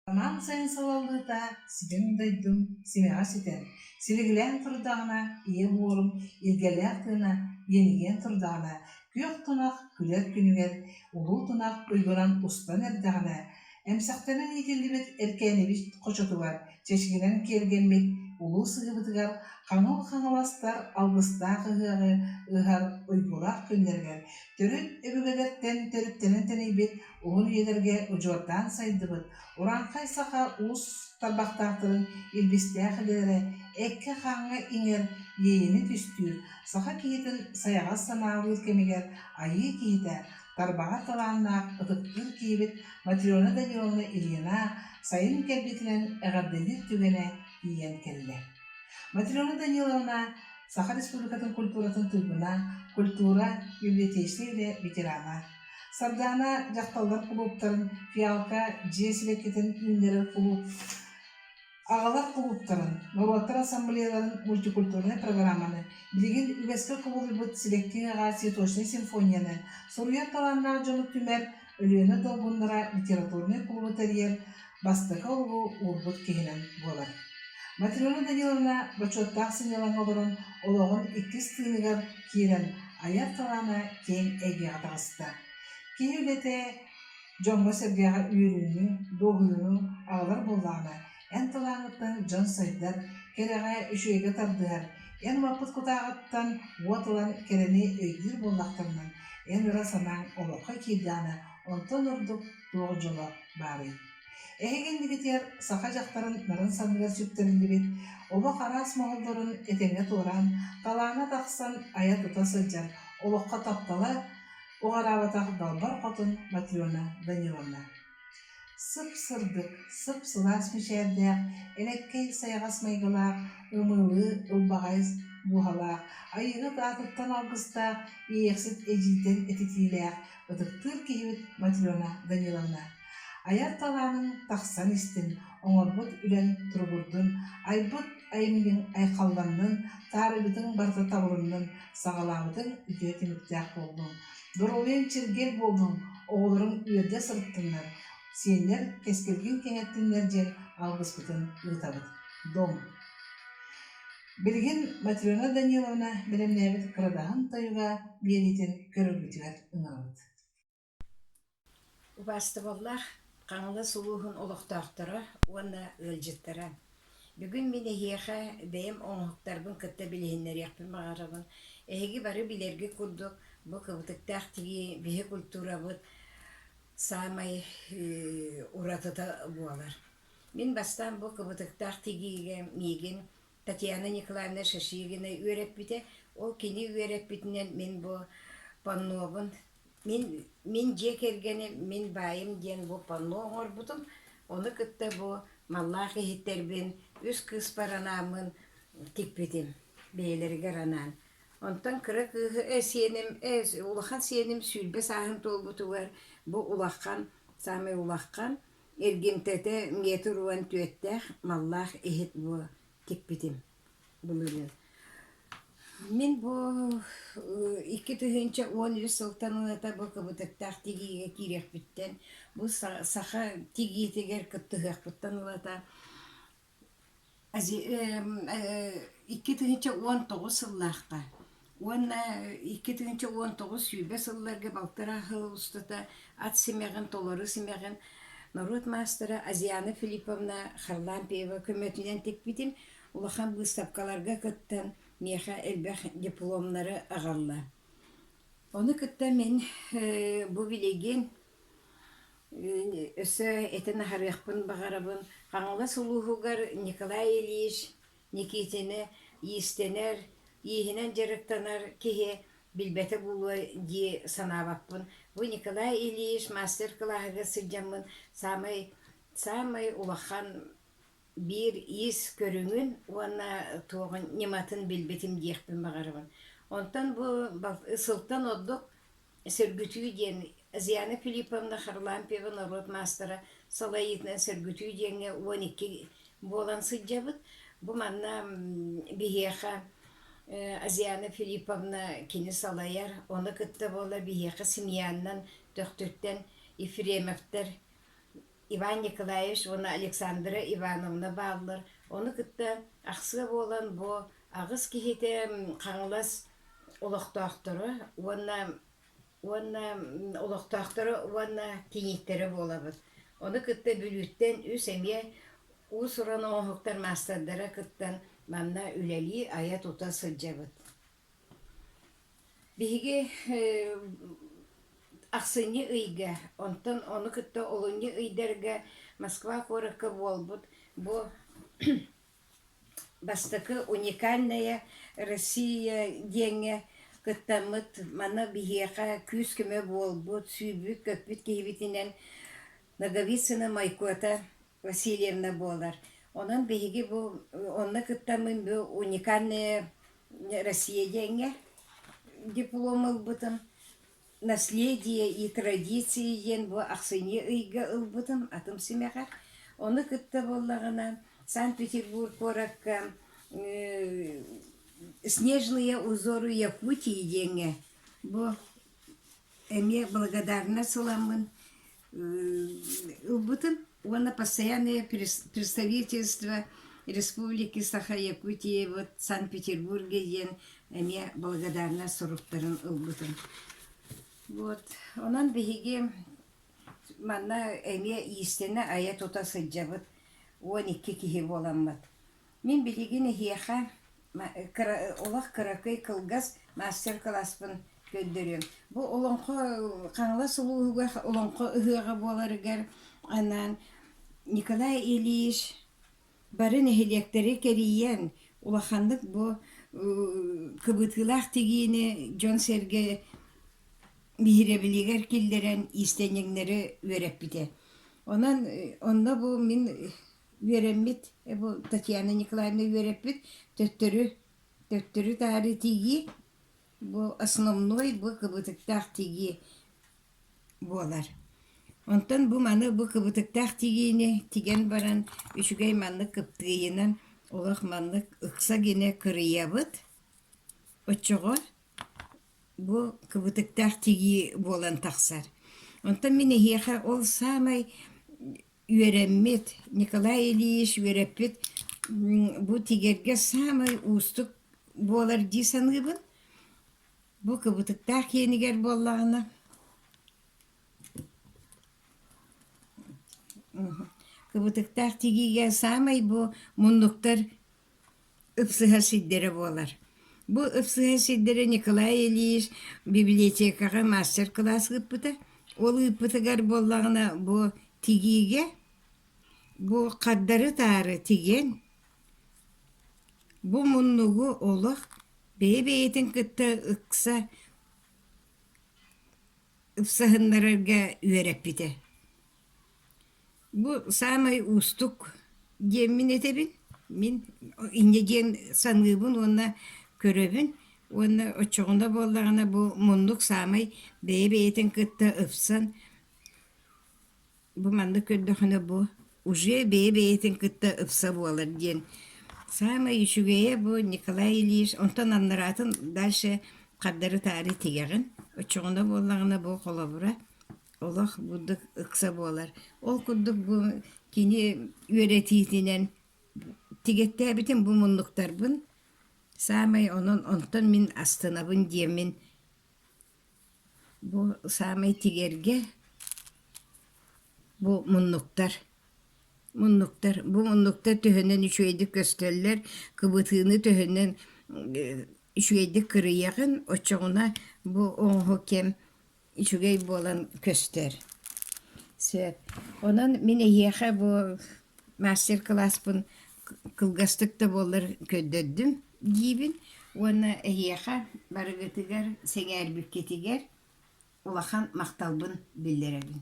Самаан сайын салаллыыта ситим дойдум симэҕэ сүтэн, силигилээн турдаҕына, ийэ буорум илгэлээх тыына иэнигийэн турдаҕына, күөх тунах күлэр күнүгэр улуу тунах уйгунан устан эрдэҕинэ, эмсэхтэнэн иитиллибит Эркээнибит хочотугар чэчигинэн киэргэммит улуу сыһыыбытыгар хаҥыл хаҥаластар алгыстаах ыһыаҕы ыһар уйгулаах күннэригэр төрүт өбүгэлэртэн төрүттэнэн тэнийбит уһун үйэлэргэ удьуордаан сайдыбыт урааҥхай саха уус тарбахтаахтарын илбистээх идэлэрэ эккэ-хааҥҥа иҥэр иэйиини түстүүр, саха киһитин сайаҕас санаалыыр кэмигэр айыы киһитэ, тарбаҕар талааннаах ытыктыыр киһибит Матрена Даниловна Ильина сайын кэлбитинэн эҕэрдэлиир түгэнэ тиийэн кэллэ. Матрена Даниловна Саха Республикатын культуратын туйгуна, культура библиотечнай үлэ ветерана. Сардаана дьахталлар кулууптарын «Фиалка» дьиэ сибэккитин үүннэрэр кулууп, аҕалар кулууптарын, норуоттар ассамблеяларын мультикультурнай программаны, билигин үгэскэ кубулуйбут сибэкки ыһыаҕа цветочнай симфонияны, суруйар талааннаах дьону түмэр Өлүөнэ долгуннара литературнай кулуубу тэрийэр бастакы олугу уурбут киһинэн буолар. Матрена Даниловна бочуоттаах сынньалаҥҥа олорон олоҕун иккис тыыныгар киирэн айар талаана киэҥ эйгэҕэ таҕыста. Киһи үлэтэ дьоҥҥо-сэргэҕэ үөрүүнү, дуоһуйууну аҕалар буоллаҕына, эн талааҥҥыттан дьон сайдар, кэрэҕэ, үчүгэйгэ тардыһар, эн умаппыт кутааҕыттан уот ылан кэрэни өйдүүр буоллахтарына, эн ыра санааҥ олоххо киирдэҕинэ, онтон ордук туох дьоло баарый? Эһиги иннигитигэр саха дьахтарын нарын санныгар сүктэриллибит олох араас моһоллорун этэҥҥэ туораан, талаана тахсан айа-тута сылдьар, олоххо таптала уҕараабатах Далбар Хотун Матрена Даниловна. Сып-сырдык, сып-сылаас мичээрдээх, элэккэй сайаҕас майгылаах, ымыылыы ылбаҕай дууһалаах, айыыһыт аатыттан алгыстаах, иэйэхсит эдьиийтэн этитиилээх, ытыктыыр киһибит Матрена Даниловна. Айар талааныҥ тахсан истин, оҥорбут үлэҥ туругурдун, айбыт айымньыҥ айхалланнын, таарыйбытыҥ барыта табылыннын, саҕалаабытыҥ үтүө түмүктээх буоллун. Доруобуйаҥ чиргэл буоллун, оҕолоруҥ үөрдэ сырыттыннар, сиэннэр кэскилгин кэҥэттиннэр диэн алгыспытын ыытабыт. Дом! Билигин Матрена Даниловна бэлэмнээбит Кырадаһын тойуга биэриитин көрөргүтүгэр ыҥырабыт. Убаастабыллаах Хаҥалас улууһун олохтоохторо уонна ыалдьыттара! Бүгүн мин эһиэхэ бэйэм оҥоһуктарбын кытта билиһиннэриэхпин баҕарабын. Эһиги бары билэргит курдук, бу кыбытыктаах тигии биһи культурабыт саамай уратыта буолар. Мин бастаан бу кыбытыктаах тигиигэ миигин Татьяна Николаевна Шашигина үөрэппитэ. Ол кини үөрэппитинэн мин бу паннобун Мин мин дьиэ кэргэним, мин баайым диэн бу панно оҥорбутум. Ону кытта бу маллаах иһиттэрбин үс кыыспар анааммын тикпитим, бэйэлэригэр анаан. Онтон кыра кыыһы э, сиэним э, улахан сиэним 20 сааһын туолбутугар бу улахан, саамай улахан эргимтэтэ метр уон түөртээх маллаах иһит бу тикпитим. Былырыын. Мин бу 2013 сылтан ылата бу кыбытыктаах тигиигэ киириэхпиттэн, бу саха тигиитигэр кыттыһыахпыттан ылата 2019 сыллаахха уонна 2019 20 сылларга балтараа сыл устата ат симэҕин, толору симэҕин норуот маастара Азиана Филипповна Харлампьева көмөтүнэн тикпитим. Улахан быыстапкаларга кыттан, миэхэ элбэх дипломнары аҕалла. Ону кытта мин бу билигин өссө этэн аһарыахпын баҕарабын. Хаҥалас улууһугар Николай Ильич Никитини иистэнэр, ииһинэн дьарыктанар киһи билбэтэ буолуо дии санаабаппын. Бу Николай Ильич мастер-кылааһыгар сылдьаммын саамай саамай улахан биир иис көрүҥүн уонна туоҕун ньыматын билбитим диэхпин баҕарабын. Онтон бу сылтан ордук Сөргүтүү диэн Зиана Филипповна Харлампьева норуот маастара салайыытынан Сөргүтүү диэҥҥэ 12 буолан сылдьабыт. Бу манна биһиэхэ Азиана Филипповна кини салайар, ону кытта буола биһиэхэ семьяннан Төхтүртэн Ефремовтар. Иван Николаевич уонна Александра Ивановна бааллар. Ону кытта ахсыа буолан бу аҕыс киһитэ Хаҥалас олохтоохторо уонна уонна олохтоохторо уонна кийииттэрэ буолабыт. Ону кытта Бүлүүттэн үс эмиэ уус-уран оҥоһуктар маастардара кыттан манна үлэлии, айа-тута сылдьабыт. Биһиги ахсынньы ыйга, онтон ону кытта олунньу ыйдарга Москва куоракка буолбут бу бастакы уникальная Россия диэҥҥэ кыттаммыт, манна биһиэхэ күүс-көмө буолбут, сүүрбүт-көппүт киһибитинэн Ноговицына Майкуота Васильевна буолар. Онон биһиги бу онно кыттаммын бу уникальная Россия диэҥҥэ диплом ылбытым. Наследие и традиции диэн бу ахсынньы ыйга ылбытым атым симэҕэр. Ону кытта буоллаҕына Санкт-Петербург куоракка Снежные узоры Якутии диэҥҥэ бу эмиэ благодарность ыламмын ылбытым уонна постоянное представительство Республики Саха-Якутия вот Санкт-Петербурге диэн эмиэ благодарность суруктарын ылбытым. Вот. Онон биһиги манна эмиэ иистэнэ айа-тута сылдьабыт 12 киһи буоламмыт. Мин билигин эһиэхэ олох кыракый кылгас мастер-класспын көрдөрүөм. Бу олоҥхо Хаҥалас улууһугар олоҥхо ыһыаҕа буоларыгар анаан Николай Ильич бары нэһилиэктэри кэрийэн улаханнык бу кыбытыылаах тигиини дьон-сэргэ биһирэбилигэр киллэрэн иистэнньэҥнэри үөрэппитэ. Онон онно бу мин үөрэммит бу Татьяна Николаевна үөрэппит төттөрү төттөрү таары тигии бу основной бу кыбытыктаах тигии буолар. Онтон бу маны бу кыбытыктаах тигиини тигэн баран үчүгэй маннык кыптыыйынан олох маннык ыкса гинэ кырыйабыт. Оччоҕо бу кыбытыктаах тигии буолан тахсар. Онтон мин эһиэхэ ол саамай үөрэммит, Николай Ильич үөрэппит бу тигэргэ саамай уустук буолар дии саныыбын. Бу кыбытыктаах иэнигэр буоллаҕына кыбытыктаах тигиигэ саамай бу муннуктар ыпсыһар сирдэрэ буолар. Бу ыпсыһар сирдэрэ Николай Ильич библиотекаҕа мастер-класс ыыппыта. Ол ыыппытыгар буоллаҕына бу тигиигэ бу хардары-таары тигэн бу муннугу олох бэйэ-бэйэтин кытта ыкса ыпсаһыннарарга үөрэппитэ. Бу саамай уустук диэммин этэбин. Мин инньэ диэн саныыбын уонна көрөбүн уонна оччоҕуна буоллаҕына бу муннук саамай бэйэ-бэйэтин кытта ыпсан бу маннык көрдөхүнэ бу уже бэйэ-бэйэтин кытта ыпса буолар диэн саамай үчүгэйэ бу Николай Ильич онтон аннараатын дальше хардары-таары тигэҕин оччоҕуна буоллаҕына бу холобура олох бурдук ыкса буолар. Ол курдук бу кини үөрэтиитинэн тигэттээбитим бу муннуктарбын саамай онон онтон мин астынабын диэммин бу саамай тигэргэ бу муннуктар муннуктар бу муннуктар төһөнөн үчүгэйдик көстөллөр кыбытыыны төһөнөн үчүгэйдик кырыйаҕын оччоҕуна бу оҥоһук кэм үчүгэй буолан көстөр. Сөп. Онон мин эһиэхэ бу мастер-класспын кылгастык да буоллар көрдөрдүм диибин уонна эһиэхэ барыгытыгар сэҥээрбиккитигэр улахан махталбын биллэрэбин.